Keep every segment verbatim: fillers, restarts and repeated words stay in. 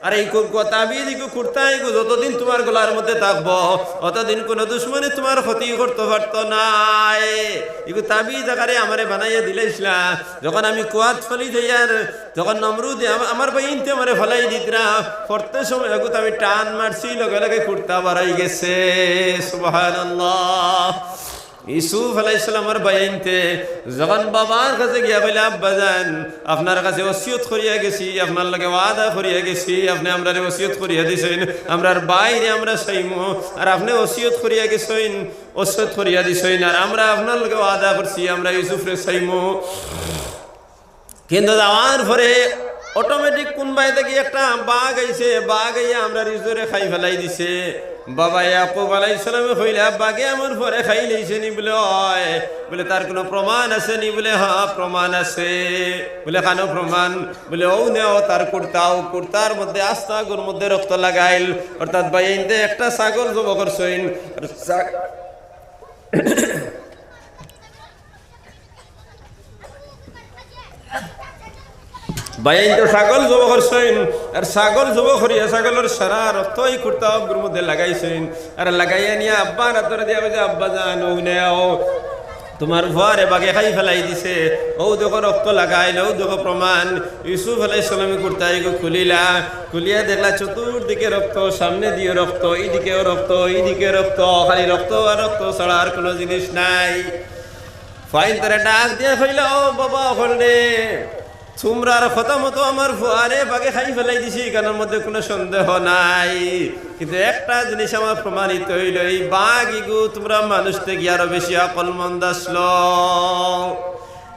আর এই কু-, কু-, তাবিজ, ইগু কুর্তা, ইগু যতদিন তুমার গলার মধ্যে থাকবো, অতদিন কুনু দুশমনে তুমার ক্ষতি করতো পারতো নায়। ইগু তাবিজ আকারে আমারে বানাইয়া দিলাইছলা। যখন আমি কুয়াত ফালাই যাইয়ার, যখন নমরুদে আম-, আমার ভাইয়াইন্তে আমারে ফালাই দিতরা, পড়তে সময় এগুত আমি টান মারছি, লগে লগে কুর্তা বারই গেছে। সুবহানাল্লাহ। ইউসুফ আলাইহিস সালামর ভাইয়াইন্তে যখন বাবার কাছে গিয়া কইলা, "আব্বাজান, আপনার কাছে ওসিয়ত করিয়া গেছি, আপনার লগে ওয়াদা করিয়া গেছি, আপনে আমরারে ওসিয়ত করিয়া দিছইন, আমরার ভাইরে আমরা চাইমু, আর আপনে ওসিয়ত করিয়া গেছইন, ওসিয়ত করিয়া দিছইন, আর আমরা আপনার লগে ওয়াদা করছি, আমরা ইউসুফরে চাইমু।" কিন্তু যাওয়ার পরে অটোমেটিক কুনবায় থাকি একটা বাঘ আইছে, বাঘ আইয়া আমরার ইউসুফরে খাই ফালাই দিছে। বাবা ইয়াকুব আলাইহিস সালামে কইলা, "বাঘে আমার ফুয়ারে খাইলাইছে নি?" বলে, "অয়।" বলে, "তার কুনু প্রমাণ আছে নি?" বলে, "হ্যাঁ, প্রমাণ আছে।" বলে, "কানো প্রমাণ?" বলে, "অউ নেও তার কুর্তা, অউ কুর্তার মধ্যে আস্তা অগুর মধ্যে রক্ত লাগাইল।" অর্থাৎ ভাইয়াইন্তে একটা ছাগল জবো করছইন, আর ছা-, ভাইয়াইন্তে ছাগল জবো করছইন, আর ছাগল জবো করিয়া ছাগলর সারা রক্ত ই কুর্তা অগুর মধ্যে লাগাইছইন, আর লাগাইয়া নিয়া আব্বার আতর দিয়া কইছে, "আব্বাজান, অউ নেও, তুমার ফুয়ারে বাঘে খাই ফালাই দিছে, অউ দেখো রক্ত লাগাইল, অউ দেখো প্রমাণ।" ইউসুফ আলাইহিস সালামে কুর্তা ইগু খুলিলা, খুলিয়া দেখলা চতুর্দিকে রক্ত, সামনেদিও রক্ত, ইদিকেও রক্ত, ইদিকে রক্ত, খালি রক্ত আর রক্ত ছাড়া আর কুনু জিনিস নাই। ফুয়াইন্তরে ডাক দিয়া কইলা, "ও বাবা অকলরে, তুমরার কথা মতো আমার ফুয়ারে বাঘে খাই ফালাই দিছে, ইখানর মধ্যে কুনু সন্দেহ নাই। কিন্তু একটা জিনিস আমার প্রমাণিত অইলো, এই বাঘ ইগু তুমরা মানুষ থাকি আরো বেশি আকলমন্দ আছলো।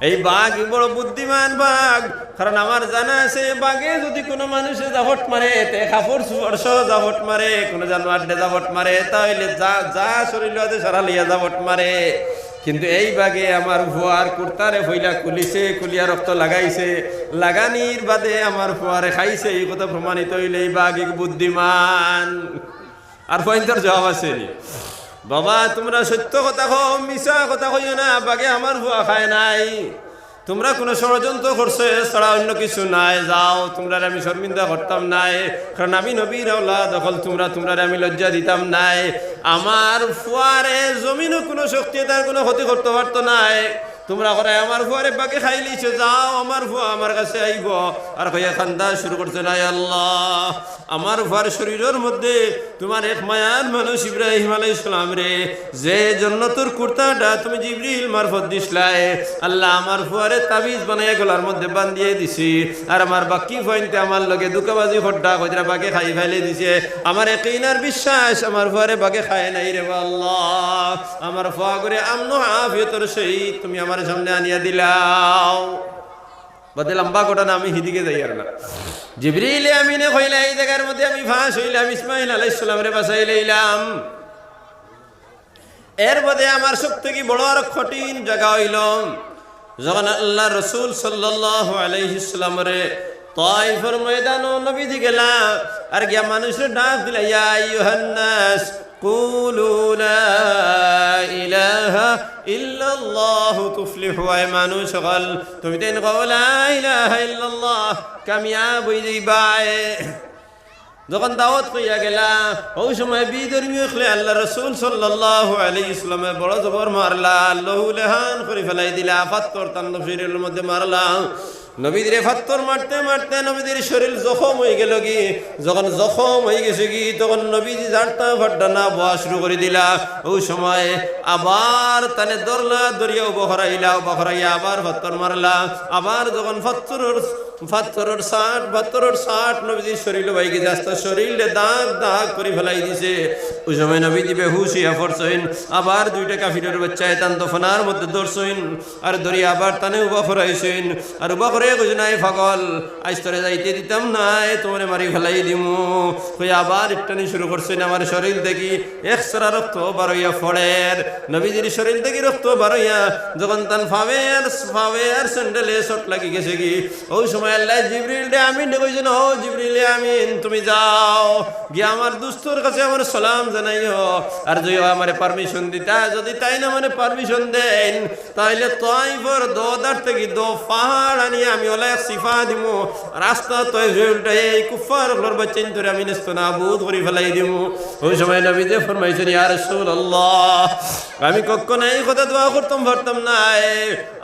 এই বাঘ বড় বুদ্ধিমান বাঘ, কারণ আমার জানা আছে, বাঘে যুদি কুনু মানুষে জাপট মারে, তে কাপড় চোপড় সহ জাপট মারে, কুনু জানোয়াররে জাপট মারে, তা অইলে যা, যা শরীলো আছে সারা লইয়া জাপট মারে। কিন্তু এই বাঘে আমার ফুয়ার কুর্তারে পয়লা খুলিছে, খুলিয়া রক্ত লাগাইছে, লাগানির বাদে আমার ফুয়ারে খাইছে, ই কথা প্রমাণিত অইলে এই বাঘ ইগু বুদ্ধিমান।" আর ফুয়াইন্তর জবাব আছে নি, "বাবা, তুমরা সত্য কথা কও, মিছা কথা কইও না, বাঘে আমার ফুয়া খায় নাই। তুমরা কুনু ষড়যন্ত্র করছো, এছাড়া অইন্য কিছু নায়। যাও, তুমরারে আমি শর্মিন্দা করতাম নায়, কারণ আমি নবীর আওলাদ অকল, তুমরা, তুমরারে আমি লজ্জা দিতাম নায়। আমার ফুয়ারে জমিনো কুনু শক্তিয়ে তার কুনু ক্ষতি করতো পারতো নায়। তুমরা করায় আমার ফুয়ারে বাঘে খাইলিছে, যাও, আমার ফুয়া আমার কাছে আইবো।" আর কইয়া কান্দা শুরু করছে, "আয় আল্লাহ, আমার ফুয়ার শরীলর মধ্যে তুমার এক মায়ার মানুষ ইব্রাহিম আলাইহিস সালামরে যে জন্নতর কুর্তাটা তুমি জিবরিল মারফত দিছলায়, আল্লাহ, আমার ফুয়ারে তাবিজ বানাইয়া গলার মধ্যে বান্ধিয়া দিছি, আর আমার বাকি ফুয়াইন্তে আমার লগে ধুকাবাজি কররা, কইরা বাঘে খাই ফালাই দিছে। আমার একিন আর বিশ্বাস আমার ফুয়ারে বাঘে খায় নাই রে বা আল্লাহ। আমার ফুয়াগুরে আমন আফিয়তর সহিত তুমি আমার সামনে আনিয়া দিলাও।" বাদে লম্বা ঘটনা, আমি হিদিকে যাইয়ার না। জিবরিলে আমিনে কইলা, "এই জাগার মধ্যে আমি ফাঁস অইলাম, ইসমাইল আলাইহিস সালামরে বাঁচাইলাইলাম।" এর বাদে আমার সব থাকি বড় আর কঠিন জাগা অইলো, যখন আল্লার রসুল সাল্লাল্লাহু আলাইহি ওয়াসাল্লামরে তাইফর ময়দানো নবীজি গেলা, আর গিয়া মানুষরে ডাক দিলা, "ইয়া আইয়ুহান নাস, কুলু লা ইলাহা ইল্লাল্লাহু তুফলিহু।" আয় মানুষ অকল, তুমিতাইন কও লা ইলাহা ইল্লাল্লাহ, কামিয়াব অইযাইবায়। যখন দাওয়াত কইয়া গেলা, অউ সময় বিধর্মী অকলে আল্লার রসুল সাল্লাল্লাহু আলাইহি ওয়াসাল্লামে বড় জবর মারলা, লহু লেহান করি ফালাই দিলা, ফাত্তর তান শরীলর মধ্যে মারলা। নবীজিরে ফাত্তর মারতে মারতে নবীজির শরীল জখম অইগেলোগি। যখন জখম অইগেছেগি, তখন নবীজি জারতা ফাড্ডা না বওয়া শুরু করি দিলা। অউ সময় আবার তানে ধরলা, ধরিয়া উবা করাইলা, উবা করাইয়া আবার ফাত্তর মারলা। আবার যখন ফাত্তরর ফাত্তরর ছাট, ফাত্তরর ছাট নবীজির শরীলো বাইগি যে আস্তা শরীলরে দাগ দাগ করি ফালাই দিছে। অউ সময় নবীজি বেহুশ অইয়া পড়ছইন। আবার দুইটা কাফিরর বাইচ্চায় তান দফনার মধ্যে ধরছইন, আর ধরি আবার তানে উবা করাইছইন। আর উবা করাইয়া কইছইন, "আয় পাগল, আইজ তোরে যাইতে দিতাম নায়, তুমারে মারি ফালাই দিমু।" কইয়া আবার ইট্টানি শুরু করছইন, আমার শরীল থাকি এক ছড়া রক্ত বারইয়া পড়ের। নবীজির শরীল থাকি রক্ত বারইয়া যখন তান পাওয়ে আর, পাওয়ে আর স্যান্ডেলে চোট লাগি গেছেগি, অউ সময় আল্লায় জিবরিলরে আমিনরে কইছইন, "ও জিবরিলে আমিন, তুমি যাও, গিয়া আমার দুস্তর কাছে আমার সালাম জানাইও, আর যুদি আমারে permission দিতা, যুদি তাইন আমারে permission দেইন, তাইলে তাইফর দো ধার থাকি দো পাহাড় আনিয়া আমি অলা এক চিফা দিমু, রাস্তাত তুই উল্টাই এই কুফফার অকলর বাচ্চাইন্তরে আমি নেস্ত নাবুদ করি ফালাই দিমু। অউ সময় নবীজিয়ে ফরমাইছইন, ইয়া রাসূলুল্লাহ, আমি কখনো ই কথা দোয়া করতাম পারতাম নায়।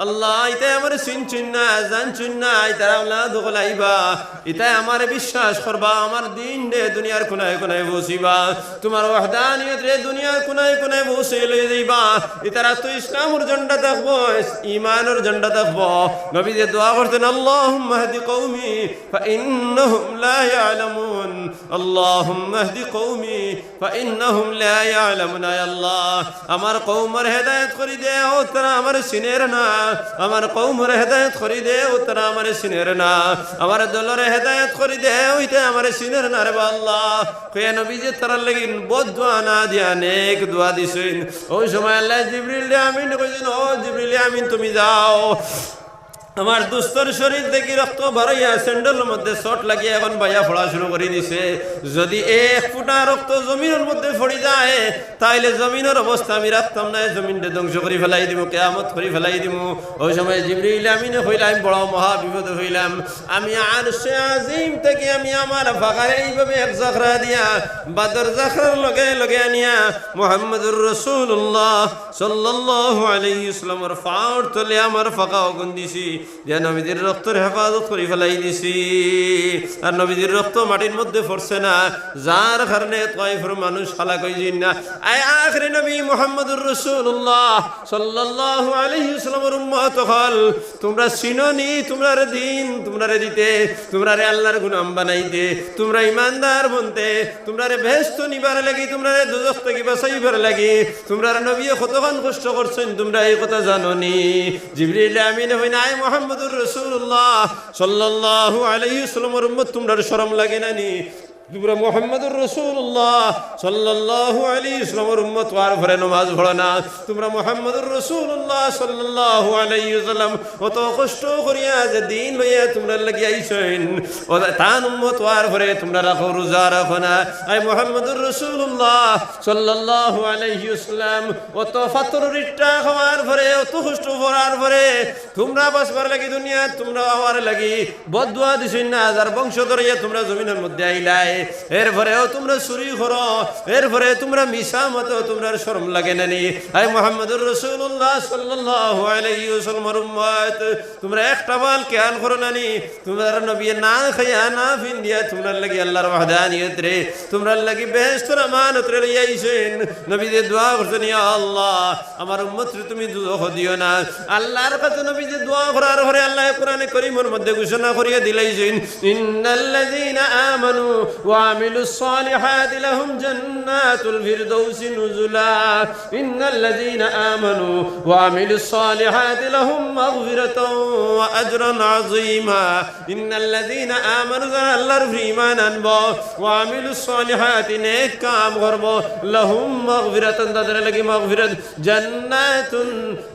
আল্লাহ, ইতায় আমারে চিনছইন না, জানছইন না, ইতার আওলাদ অকল আইবা, ইতায় আমারে বিশ্বাস করবা, আমার দিনরে দুনিয়ার কুনায় কুনায় পৌঁছিবা, তুমার ওয়াহদানিয়তরে দুনিয়ার কুনায় কুনায় পৌঁছাই লই যাইবা। ইতার আতো ইসলামর ঝান্ডা থাকবো, ইমানর ঝান্ডা থাকবো। নবীজিয়ে দোয়া করছইন, আল্লাহুম্মা ইহদি কওমি ফাইন্নাহুম লা ইয়ালামুন। আল্লাহুম্মা ইহদি কওমি ফাইন্নাহুম লা ইয়ালামুন। আয় আল্লাহ, আমার কওমরে হেদায়েত করি দেও, তারা আমারে চিনের না। আমার কওমরে হেদায়েত করি দেও, তারা আমারে চিনের না। আমার দলরে হেদায়েত করি দেও, ইতায় আমারে চিনের না রেবা আল্লাহ। কইয়া নবীজিয়ে তারার লাগি বদদোয়া না দিয়া নেক দোয়া দিছইন। অউ সময় আল্লায় জিবরিল আমিনরে কইছইন, ও জিবরিল আমিন, তুমি যাও, আমার দুস্তর শরীর থাকি রক্ত বারইয়া স্যান্ডেলর মধ্যে চোট লাগিয়া অখন বাইয়া পড়া শুরু করি দিছে। যুদি এক ফুটা রক্ত জমিনর মধ্যে পড়ি যায়, তাইলে জমিনর অবস্থা আমি রাখতাম নায়, জমিনরে ধ্বংস করি ফালাই দিমু, কিয়ামত করি ফালাই দিমু। অউ সময় জিবরিল আমিনে কইলা, আমি বড় মহা বিপদো পড়লাম, আমি আরশে আজিম থাকি আমি আমার ফাকারে ইভাবে এক জাখরা দিয়া, বাদর জাখরার লগে লগে আনিয়া মুহাম্মাদুর রাসূলুল্লাহ সাল্লাল্লাহু আলাইহি ওয়াসাল্লামর পাওর তলে আমার ফাকা অগুন দিছি, দিয়া নবীজির রক্তর হেফাজত করি ফালাই দিছি। আর নবীজির রক্ত মাটির মধ্যে পড়ছে না, যার কারণে তায়েফর মানুষ হালাক অইছইন না। আয় আখেরি নবী মুহাম্মাদুর রাসূলুল্লাহ সাল্লাল্লাহু আলাইহি ওয়াসাল্লামর উম্মত অকল, তুমরা চিনো নি, তুমরারে দিন, তুমরারে দিতে, তুমরারে আল্লাহর গোলাম বানাইতে, তুমরা ইমানদার বনতে, তুমরারে বেহেস্তো নিবার লাগি, তুমরারে দুজখ থাকি বাঁচাইবার লাগি, তুমরার নবীয়ে কতখান কষ্ট করছইন, তুমরা ই কথা জানো নি? জিবরিল আমিনে কইন, আয় মুহাম্মাদুর রাসূলুল্লাহ সাল্লাল্লাহু আলাইহি ওয়াসাল্লামর উম্মত, তুমরার শরম লাগে না নি? তুমরা মুহাম্মাদুর রাসূলুল্লাহ সাল্লাল্লাহু আলাইহি ওয়াসাল্লামর উম্মত অওয়ার পরে নমাজ পড়ো না, তুমরা মুহাম্মাদুর রাসূলুল্লাহ সাল্লাল্লাহু আলাইহি ওয়াসাল্লাম অত কষ্ট করিয়া যে দিন লইয়া তুমরার লাগি আইছইন, অউ তান উম্মত অওয়ার পরে তুমরা রাখো, রোজা রাখো না। আয় মুহাম্মাদুর রাসূলুল্লাহ সাল্লাল্লাহু আলাইহি ওয়াসাল্লাম, অত পাথরর ইট্টা খাওয়ার পরে, অত কষ্ট করার পরে, তুমরা বাঁচবার লাগি দুনিয়াত, তুমরা আমার লাগি বদদোয়া দিছইন না, যার বংশধর অইয়া তুমরা জমিনর মধ্যে আইলায়, এরপরেও তুমরা চুরি করো, এরপরে তুমরা মিছা মাতো, তুমরার শরম লাগে না নি? আয় মুহাম্মাদুর রাসূলুল্লাহ সাল্লাল্লাহু আলাইহি ওয়াসাল্লামর উম্মত, তুমরা একটা বাল খেয়াল করো না নি? তুমরার নবীয়ে না খাইয়া না পিন্দিয়া তুমরার লাগি আল্লাহর ওয়াহদানিয়তরে, তুমরার লাগি বেহেস্তর আমানতরে লইয়া আইছইন। নবীজিয়ে দোয়া করছইন, ইয়া আল্লাহ, আমার উম্মতরে তুমি দুজখো দিও না। আল্লাহর কাছে নবীজিয়ে দোয়া করার পরে আল্লায় কোরআনে করিমর মধ্যে ঘোষণা করিয়া দিলাইছইন, ইন্নাল্লাযীনা আমানু ওয়া আমিলুস সালিহাতি লাহুম জান্নাতুল ফিরদাউসি নুজুলা। ইন্নাল্লাযীনা আমানু ওয়া আমিলুস সালিহাতি লাহুম মাগফিরাতাও ওয়া আজরান আযীমা। ইন্নাল্লাযীনা আমানু, যারা আল্লাহর উপরে ঈমান আনবো, ওয়া আমিলুস সালিহাতি, নেক কাম করবো, লাহুম মাগফিরাতুন, তাদের লাগি মাগফিরাত, জান্নাতুন,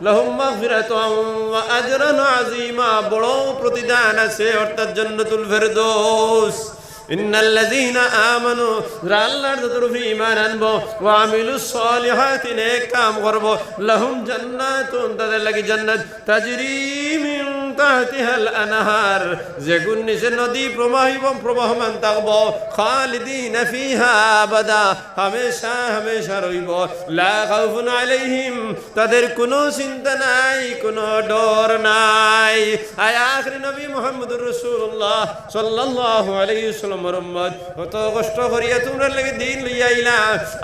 লাহুম মাগফিরাতুন ওয়া আজরান আযীমা, বড় প্রতিদান আছে, অর্থাৎ জান্নাতুল ফেরদৌস। ইন্নাল্লাযীনা আমানু, যারা আল্লাহর জাতর উপরে ঈমান আনবো, ওয়া আমিলুস সালিহাতি, নেক কাম করবো, লাহুম জান্নাতুন, তাদের লাগি জান্নাত, তাজরি মিন তাহতিহাল আনহার, যেগুন নিচে নদী প্রবাহিত, প্রবাহমান থাকবো, খালিদিনা ফিহা আবাদা, হামেশা হামেশা রইবো, লা খাউফুন আলাইহিম, তাদের কোনো চিন্তা নাই, কোনো ডর নাই। আয় আখেরি নবী মুহাম্মদুর রাসূলুল্লাহ সাল্লাল্লাহু আলাইহি ওয়াসাল্লামর উম্মত, অত কষ্ট করিয়া তুমরার লাগি দিন লইয়া আইলা,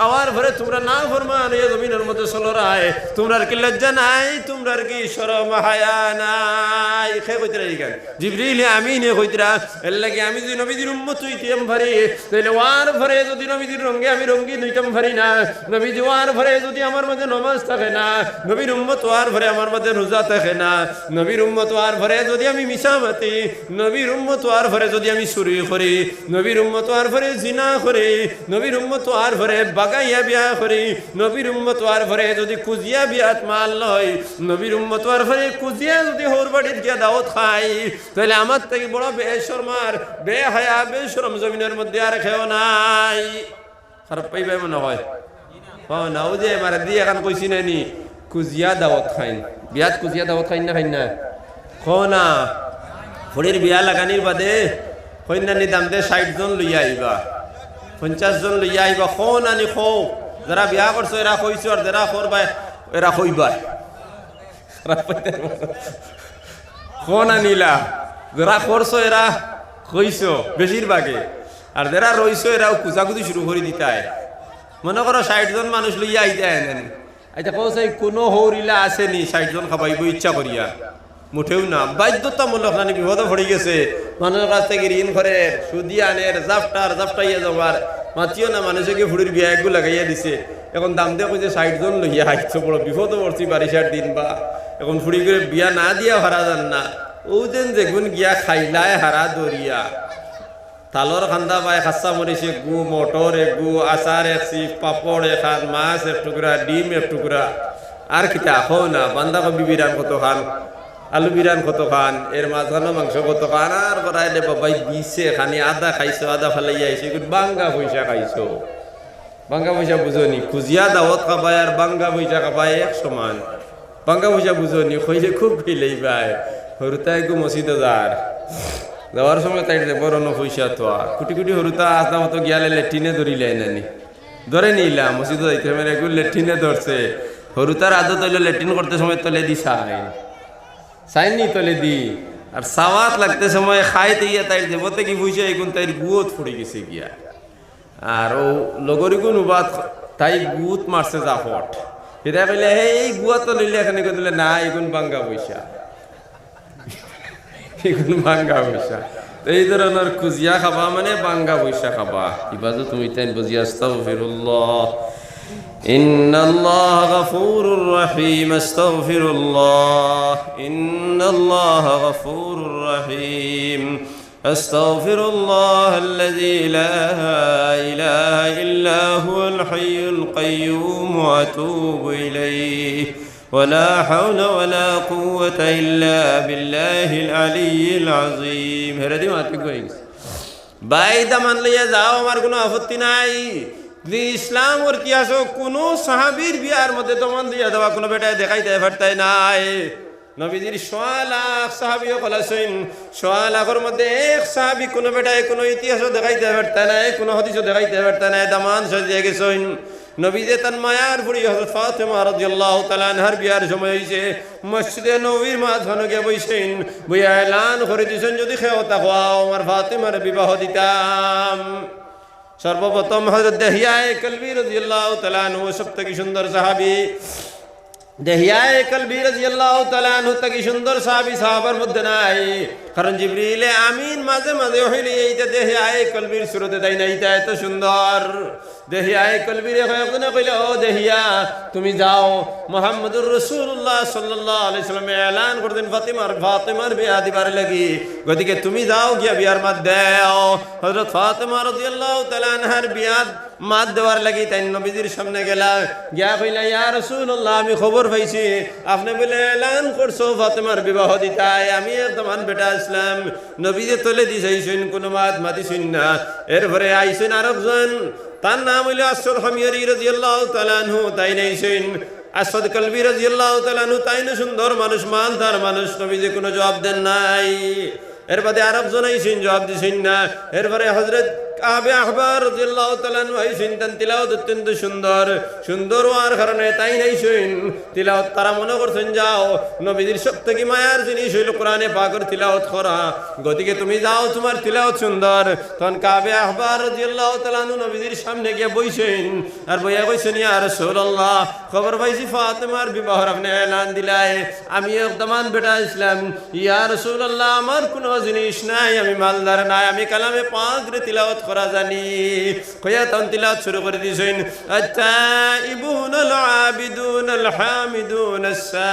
আওয়ার পরে তুমরা নাফরমান অইয়া জমিনর মধ্যে চলরায়, তুমরার কি লজ্জা নাই? তুমরার কি শরম হায়া নাই? কে কইতরা ইখান? জিবরিল আমিনে কইতরা। এর লাগি আমি যদি নবীজির উম্মত অইতাম পারি, তাইলে অওয়ার পরে যদি নবীজির রঙে আমি রঙিন অইতাম পারি না, নবীজি অওয়ার পরে যদি আমার মাঝে নমাজ থাকে না, নবীর উম্মত অওয়ার পরে আমার মাঝে রোজা থাকে না, নবীর উম্মত অওয়ার পরে যদি আমি মিছা মাতি, নবীর উম্মত অওয়ার পরে যদি আমি চুরি করি, নবীর উম্মত অওয়ার পরে জিনা করি, নবীর উম্মত অওয়ার পরে বাগাইয়া বিয়া করি, নবীর উম্মত অওয়ার পরে যদি কুজিয়া বিয়াত মাল লই, নবীর উম্মত অওয়ার পরে কুজিয়া যদি হউর বাড়িত গিয়া দাওয়াত খাই, তাইলে আমার থাকি বড় বেশরম আর বেহায়া, বেশরম জমিনর মধ্যে আর কেউ নাই। খারাপ পাইবায় মনে অয়। কও না, অউ যে মারা দি এখান কইছি না নি, কুজিয়া দাওয়াত খাইন। বিয়াত কুজিয়া দাওয়াত খাইন না, খাইন না? কও না। ফুড়ির বিয়া লাগানির বাদে কইন্যানি দাম দে ষাইট জন লইয়া আইবা, পঞ্চাশ জন লইয়া আইবা, কও না নি কও। যেরা বিয়া করছো এরা কইছো, আর যেরা করবায় এরা কইবায়। কও না নিলা, যেরা করছো এরা কইছো বেশিরভাগে, আর যেরা রইছো এরাও কুচাকুচি শুরু করি দিতায়। মনো করো ষাইট জন মানুষ লইয়া আইতায় নানি, আইচ্ছা, কও চাই, কুনু হউর ইলা আছে নি ষাইট জন খাবাইবো ইচ্ছা করিয়া? মুটেও না, বাধ্যতামূলক নানি, বিপদো পড়ি গেছে। মানুষর কাছ থাকি ঋণ করের, সুদি আনের, জাপটার, জাপটাইয়া যাওয়ার, মাতিও না, মানুষে কি ফুড়ির বিয়া এগু লাগাইয়া দিছে। এখন দাম দে কইছে ষাইট জন লইয়া আইছো, বড় বিপদো পড়ছি বারিশার দিন বা। এখন ফুড়িগুরে বিয়া না দিয়া হারা যার না, অউ যেন যেগুন গিয়া খাইলায় হারা দরিয়া। তালর কান্দা বায় কাঁচা মরিচ এগু, মটর এগু, আচার এক চিপ, পাপড় এখান, মাছ এক টুকরা, ডিম এক টুকরা। আর কিতা কও না, বান্ধাকপি বিরান কতখান, আলু বিরান কতখান, এর মাঝখানো মাংস কতখান, আর করাইলে বাবাই দিছে, খানি আধা খাইছো, আধা ফালাইয়া আইছো, এগুন ভাঙ্গা পয়সা খাইছো। ভাঙ্গা পয়সা বুঝো নি, খুজিয়া দাওয়াত খাবায় আর ভাঙ্গা পয়সা খাবায় এক সমান। ভাঙ্গা পয়সা বুঝো নি, কইলে খুব কইলেই বায়। হুরুতায় এগু মসজিদো যার, যাওয়ার সময় তাইর দেবর অনো পয়সা থোয়া, কুটি কুটি হুরুতা আস্তা মতো গিয়ালে লেট্রিনে ধরিলায় নানি, ধরে নিলা মসজিদো যাইতে মেরে এগু লেট্রিনে ধরছে। হুরুতার আদত অইলো লেট্রিন করতে সময় তলেদি চাইন, চাইন নি তলেদি, আর চাওয়াত লাগতে সময় খাইতে গিয়া তাইর দেবতে কি পয়সা এগুন তাইর গুয়ত পড়ি গেছে গিয়া। আর অউ লগরিগুন উবাত তাই গুত মারছে জাপট। হিতা কইলে, "হে, এই গুয়াত লইলে এখানে কই দিলে না, এগুন ভাঙ্গা পয়সা।" এগুন ভাঙ্গা পয়সা। তো এই ধরনর খুজিয়া খাবা মানে ভাঙ্গা পয়সা খাবা। ইবাদত তুমি তাইন বুঝিয়া আস্তাগফিরুল্লাহ। إن الله غفور رحيم، أستغفر الله، إن الله غفور رحيم، أستغفر الله الذي لا إله إلا هو الحي القيوم وأتوب إليه، ولا حول ولا قوة إلا بالله العلي العظيم. হেরে দি মাতি কই গেছে। ভাই, দামান লইয়া যাও, আমার কুনু আপত্তি নাই। যদি ইসলামর ইতিহাসো কুনু সাহাবীর বিয়ার মধ্যে দামান দিয়া দেওয়া কুনু বেটায় দেখাইতায় পারতায় নায়। নবীজির সোয়া লাখ সাহাবী অকল আছইন, সোয়া লাখর মধ্যে এক সাহাবী কুনু বেটায় কুনু ইতিহাসো দেখাইতায় পারতায় নায়, কুনু হাদিসো দেখাইতায় পারতায় নায়, দামান সাজিয়া গেছইন। নবীজিয়ে তান মায়ার ফুড়ি হযরত ফাতেমা রাদিয়াল্লাহু তাআলা আনহার বিয়ার সময় অইছে, মসজিদে নববীর মাঝখানো গিয়া বইছইন, বইয়া এলান করি দিছইন, যদি কেউ থাকো আও, আমার ফাতেমার বিবাহ দিতাম। সর্বপ্রথম হযরত দেহিয়ায়ে কলবী রাদিয়াল্লাহু তাআলা আনহু, সব থাকি সুন্দর সাহাবী। দেহিয়ায়ে কলবী রাদিয়াল্লাহু তাআলা আনহু থাকি সুন্দর সাহাবী সাহাবার মধ্যে নাই। কারণ জিবরিলে আমিন মাঝে মাঝে অইলে এইটা দেহিয়ায়ে কলবীর সুরতে তাইন আইতা, এত সুন্দর। দেহিয়ায়ে কলবীরে কয়েকজনে কইলে, "ও দেহিয়া, তুমি যাও, মুহাম্মদুর রাসূলুল্লাহ সাল্লাল্লাহু আলাইহি ওয়াসাল্লামে এলান করছইন ফাতেমার, ফাতেমার বিয়া দিবার লাগি, গতিকে তুমি যাও গিয়া বিয়ার মাত দেও।" হযরত ফাতেমা রাদিয়াল্লাহু তাআলা আনহার বিয়ার মাত দেওয়ার লাগি তাইন নবীজির সামনে গেলা, গিয়া কইলা, "ইয়া রাসূলুল্লাহ, আমি খবর পাইছি, আপনে বুলে এলান করছো ফাতেমার বিবাহ দিতায়, আমি এক দামান বেটা আছলাম।" নবীজিয়ে তলেদি চাইছইন, কুনু মাত মাতিছইন না। এরপরে আইছইন আরকজন, তার নাম অইলো আসওয়াদ হিময়রি রাদিয়াল্লাহু তাআলা আনহু, তাইন আইছইন। আসওয়াদ কলবী রাদিয়াল্লাহু তাআলা আনহু, তাইনও সুন্দর মানুষ, মালদার মানুষ, নবীজিয়ে কুনু জবাব দেন নাই। এরবাদে আরকজন আইছইন, জবাব দিছইন না। এরপরে হযরত কাবে আহবার রাদিয়াল্লাহু তাআলা আনহু আইছইন, তান তিলাওয়াত অত্যন্ত সুন্দর। সুন্দর অওয়ার কারণে তাইন আইছইন। তিলাওয়াত তারা মনো করছইন, যাও, নবীজির সব থাকি মায়ার জিনিস অইলো কোরআনে পাকর তিলাওয়াত করা। গতিকে তুমি যাও, তুমার তিলাওয়াত সুন্দর। তখন কাবে আহবার রাদিয়াল্লাহু তাআলা আনহু নবীজির সামনে গিয়া বইছইন। আর বইয়া কইছইন, ইয়া রাসূলুল্লাহ, খবর পাইছি ফাতেমার বিবাহর আপনে এলান দিলায়। আমি এক দামান বেটা আছলাম। ইয়া রাসূলুল্লাহ, আমার কুনু জিনিস নাই, আমি মালদার নায়, আমি কালামে পাকরে তিলাওয়াত করা জানি। কইয়া তখন তিলাওয়াত শুরু করি দিছইন, التائبون العابدون الحامدون السائحون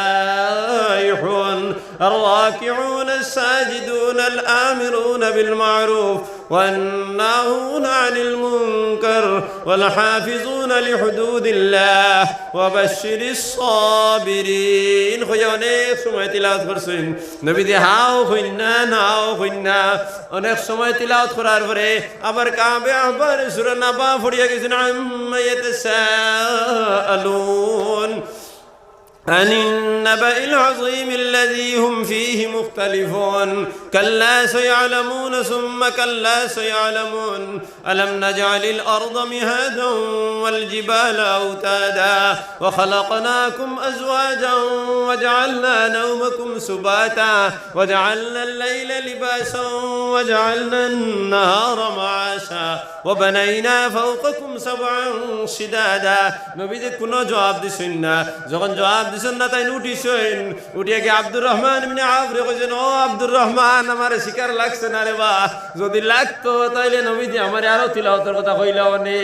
الراكعون الساجدون الآمرون بالمعروف والناهون عن المنكر والحافظون لحدود الله وبشر الصابرين। কইয়া অনেক সময় তিলাওয়াত করছইন। নবীজিয়ে হাও কইন না, নাও কইন না। অনেক সময় তিলাওয়াত করার পরে আবার কাবে আহবারে সূরা নাবা পড়িয়া গেছইন, عما يتساءلون। عن النبأ العظيم الذي هم فيه مختلفون. كلا سيعلمون ثم كلا سيعلمون. ألم نجعل الأرض مهادا والجبال أوتادا وخلقناكم أزواجا وجعلنا نومكم سباتا وجعلنا الليل لباسا وجعلنا النهار معاشا وبنينا فوقكم سبعا شدادا. নবীজি কুনু জুয়াব দিছইন না। যখন জুয়াব দিছইন না, তাইন উঠিছইন। উঠিয়া গিয়া আব্দুর রহমান ইবনে আউফরে কইছইন, "ও আব্দুর রহমান, আমারে শিকার লাগছে না রে বা, যুদি লাগতো তাইলে নবীজি আমারে আরো তিলাওয়াতর কথা কইলা অনে।"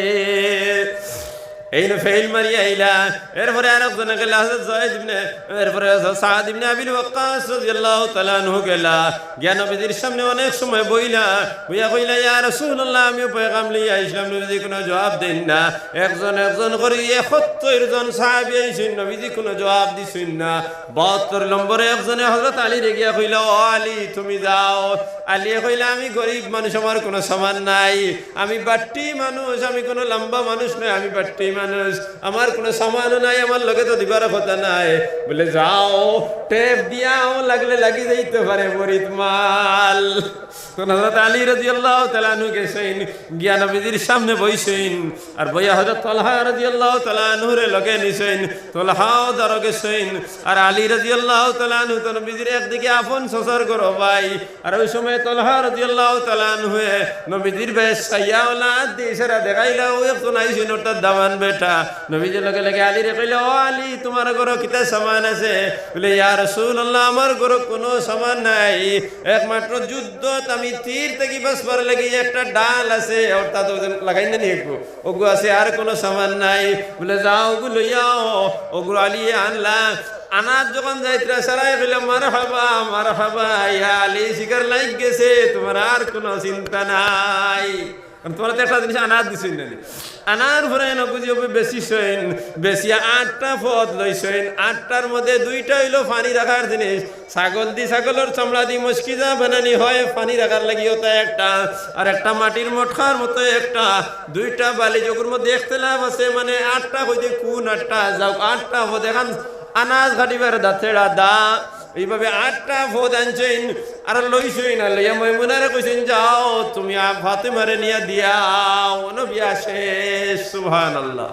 এইন ফেইল মারিয়া আইলা। এরপরে আরক জনে গেলা, হযরত যায়েদ ইবনে, এরপরে হযরত সাদ ইবনে আবিল ওয়াক্কাস রাদিয়াল্লাহু তাআলা আনহু গেলা। গিয়া নবীজির সামনে অনেক সময় বইলা, বইয়া কইলা, "ইয়া রাসূলুল্লাহ, আমিও পয়গাম লইয়া আইছলাম, নবীজি কুনু জুয়াব দেইন না।" একজন একজন করি একাত্তর জন সাহাবী আইছইন, নবীজি কুনু জুয়াব দিছইন না। বাহাত্তর নম্বরে একজনে হযরত আলীরে গিয়া কইলা, "ও আলী, তুমি যাও।" আলীয়ে কইলা, "আমি গরিব মানুষ, আমার কুনু সামান নাই, আমি বাট্টি মানুষ, আমি কুনু লম্বা মানুষ নায়, আমি বাট্টি মানুষ, আমার কুনু সামানও নাই, আমার লগে তো দিবার কথা নাই।" বলে, "যাও, টেপ দিয়াও, লাগলে লাগি যাইতে পারে বড়িত মাল।" তখন হযরত আলী রাদিয়াল্লাহু তাআলা আনহু গেছইন, গিয়া নবীজির সামনে বইছইন, আর বইয়া হযরত তালহা রাদিয়াল্লাহু তাআলা আনহুরে লগে নিছইন, তালহাও ধরো গেছইন, আর আলী রাদিয়াল্লাহু তাআলা আনহু তো নবীজির একদিকে আপন সসার ঘরো ভাই, আর ওই সময় তালহা রাদিয়াল্লাহু তাআলা আনহুয়ে নবীজির বেশ চাইয়া ওলা আত দি ইশারা দেখাইলা, "ও একজন আইছইন, অর্থাৎ দামান বেটা।" নবীজি লগে লগে আলীরে কইলা, "ও আলী, তুমার ঘরো কিতা সামান আছে?" বলে, "ইয়া রাসূলুল্লাহ, আমার ঘরো কুনু সামান নাই, একমাত্র যুদ্ধত আমি তীর থাকি বাঁচবার লাগি একটা ঢাল আছে, অর্থাৎ ওই যে লাগাইন না নি একটু, ওগু আছে, আর কুনু সামান নাই।" বলে, "যাও, ওগু লইয়াও।" ওগু আলীয়ে আনলা। আনাত যখন যাইতরা, সারায় কইলা, "মারহাবা, মারহাবা, ইয়া আলী, শিকার লাগি গেছে, তুমার আর কুনু চিন্তা নাই।" কারণ তুমারে তো একটা জিনিস আনাত দিছইন না নি। আনার পরে নবীজি অবে বেচিছইন, বেচিয়া আটটা পদ লইছইন। আটটার মধ্যে দুইটা অইলো পানি রাখার জিনিস, ছাগল দি, ছাগলর চামড়া দি মশকিজা বানানি হয় পানি রাখার লাগি, ওটা একটা, আর একটা মাটির মটকার মতো একটা, দুইটা বালিশ, ওগুর মধ্যে ইখতিলাফ আছে, মানে আটটা কইতে কুন আটটা, যাউক, আটটা পদ। এখান আনাজ কাটিবার দা, ছেড়া দা, এইভাবে আটটা পদ আনছইন, আর লইছইন, আর লইয়া ময়মুনারে কইছইন, "যাও, তুমি আ-, ফাতেমারে নিয়া দিয়াও, অনো বিয়া শেষ।" সুবহানাল্লাহ।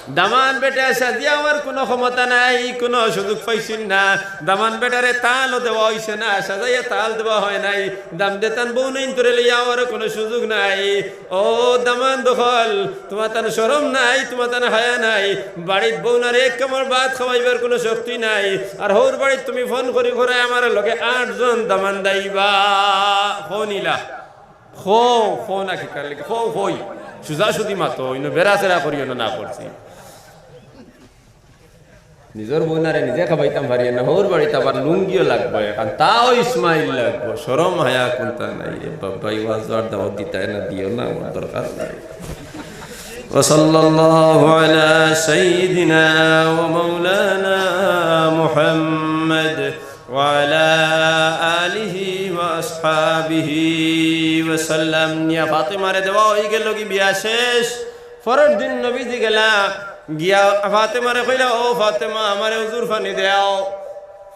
দামান বেটা সাজিয়া আমার কুনু ক্ষমতা নাই, কুনু সুযোগ পাইছইন না। দামান বেটারে তালও দেওয়া অইছে না, সাজাইয়া তাল দেওয়া হয় নাই। দাম দেতান বউ নাই, তোরে লইয়া আমার কুনু সুযোগ নাই। ও দামান দখল, তুমাতান শরম নাই, তুমাতান হায়া নাই। বাড়িত বউনারে এক কামড় ভাত খাওয়াইবার কুনু শক্তি নাই। আর হউর বাড়িত তুমি ফোন করি করায় আমার লগে আটজন দামান দাইবা। কও নিলা? কও, কও না কিতার লাগি? কও, কই। সুজাসুজি মাতো, ইনো বেড়াছেড়া করিও না, না করছি। নিজর বউনারে নিজে খাবাইতাম পারিয়ার না, হউর বাড়িত আবার লুঙ্গিও লাগবো, এখান তাও ইসমাইল লাগবো, শরম হায়া কুনতা নাই রে বাবা, এই ওয়াজ আর দাওয়াত দিতায় না, দিও না, আমার দরকার নাই। وصلى الله على سيدنا ومولانا محمد وعلى آله وأصحابه وسلم। নিয়া ফাতেমারে দেওয়া অই গেলো গি, বিয়া শেষ। পরের দিন নবীজি গেলা, গিয়া ফাতেমারে কইলা, "ও ফাতেমা, আমারে উজুর পানি দেও।"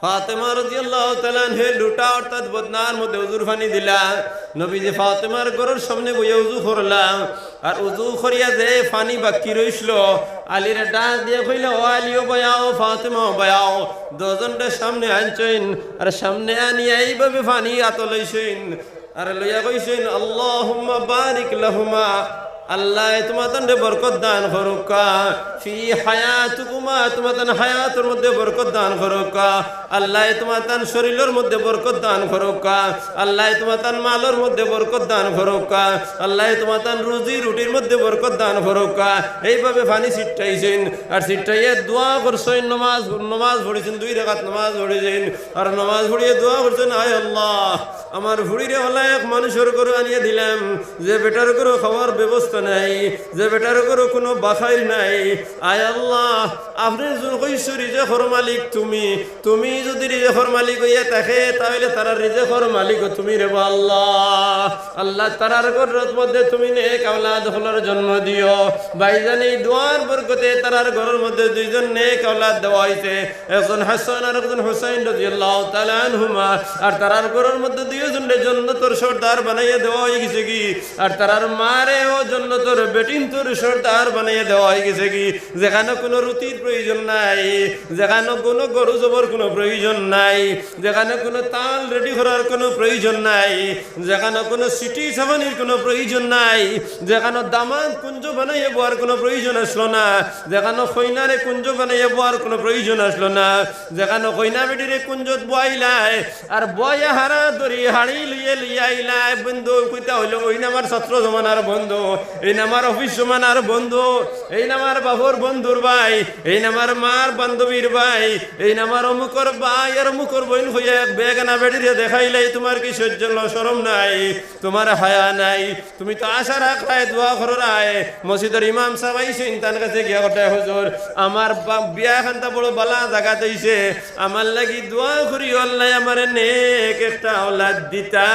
ফাতেমা রাদিয়াল্লাহু তাআলা আনহা হে লুটা অর্থাৎ বদনার মধ্যে উজুর পানি দিলা। নবীজি ফাতেমার ঘরর সামনে বইয়া উজু করলা। আর উজু করিয়া যে পানি বাকি রইছিল, আলীরে ডাক দিয়া কইলা, "ও আলী, ও বয়াও, ফাতেমা, ও বয়াও।" দুইজনরে সামনে আনছইন, আর সামনে আনিয়া এইভাবে পানি আতো লইছইন। আর লইয়া কইছইন, "আল্লাহুম্মা বারিক লাহুমা।" আল্লায় তুমাতানরে বরকত দান করউক্কা। ফি হায়াতিকুমা, তুমাতান হায়াতর মধ্যে বরকত দান করউক্কা। আল্লায় তুমাতান শরীলর মধ্যে বরকত দান করউক্কা। আল্লায় তুমাতান মালর মধ্যে বরকত দান করউক্কা। আল্লায় তুমাতান রুজি রুটির মধ্যে বরকত দান করউক্কা। এইভাবে পানি ছিটাইছইন। আর ছিটাইয়া দোয়া করছইন, নমাজ, নমাজ পড়ছইন, দুই রাকাত নমাজ পড়ছইন। আর নমাজ পড়িয়া দোয়া করছইন, "আয় আল্লাহ, আমার ফুড়িরে অলা এক মানুষর ঘরো আনিয়া দিলাম, যে বেটার ঘরো খাওয়ার ব্যবস্থা নাই, যে বেটার ঘরো কুনু বাখাইর নাই। আয় আল্লাহ, আপনে যুদি কইছো রিজেকর মালিক তুমি, তুমি যুদি রিজেকর মালিক অইয়া থাকে, তাইলে তারার রিজেকর মালিকও তুমি রেবা আল্লাহ। আল্লাহ, তারার ঘরর মধ্যে তুমি নেক আওলাদ অকলর জন্ম দিও। ভাইজান, এই দোয়ার বরকতে তারার ঘরর মধ্যে দুইজন নেক আওলাদ দেওয়া অইছে, একজন হাসান আর একজন হুসাইন রাদিয়াল্লাহু তাআলা আনহুমা। আর তারার ঘরর মধ্যে দুইজনরে জন্নতর সর্দার বানাইয়া দেওয়া অইগেছে গি। আর তারার মারেও জন্নতর বেটিন্তর সর্দার বানাইয়া দেওয়া অইগেছে গি। যেখানো কুনু রুটির প্রয়োজন নাই, যেখানো কুনু গরু জবর কুনু প্রয়োজন নাই, যেখানো কুনু তাল রেডি করার কুনু প্রয়োজন নাই, যেখানো কুনু সিটি সাবানির কুনু প্রয়োজন নাই, যেখানো দামান্দ কুঞ্জ বানাইয়া বওয়ার কুনু প্রয়োজন আছলো না, যেখানো কইনারে কুঞ্জ বানাইয়া বওয়ার কুনু প্রয়োজন আছলো না, যেখানো কইনা বেটিরে কুঞ্জত বওয়াইলায়, আর বওয়াইয়া হারা ধরি হাড়ি লইয়া লইয়া আইলায়, বন্ধু কইতা অইলো, "অইন আমার ছাত্র জমানার বন্ধু, এইন আমার অফিস জমানার বন্ধু, এইন আমার বাফর বন্ধুর ভাই, এইন আমার মার বান্ধবীর ভাই, এইন আমার অমুকর ভাই আর অমুকর বইন" কইয়া এক বেগানা বেটিরে দেখাইলায়, তুমার কি সহ্য ল-, শরম নাই? তুমার হায়া নাই? তুমি তো আশা রাখরায়, দোয়া কররায়। মসজিদর ইমাম সাব আইছইন, তান গেছে গিয়া কইরায়, "হুজুর, আমার বা-, বিয়া খানতা বড় বালা জাগাত অইছে, আমার লাগি দোয়া করিও, আল্লায় আমারে নেক একটা আওলাদ দিতা।"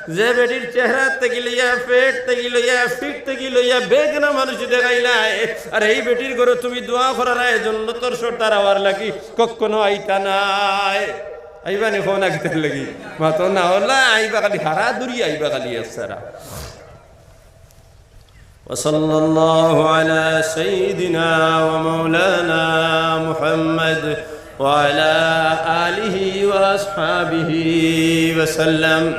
যে বেটির চেহারা থাকি লইয়া, পেট থাকি লইয়া, ফিট থাকি লইয়া বেগানা মানুষ দেখাইলায়, আর এই বেটির ঘরো তুমি দোয়া কররায় জন্নতর সর্দার অওয়ার লাগি, কখনো আইতা নায়। আইবা নি কও না কিতার লাগি? মাতো না, অলা আইবা খালি, হারা ধরি আইবা খালি, এছাড়া। وصلى الله على سيدنا ومولانا محمد وعلى آله وأصحابه وسلم.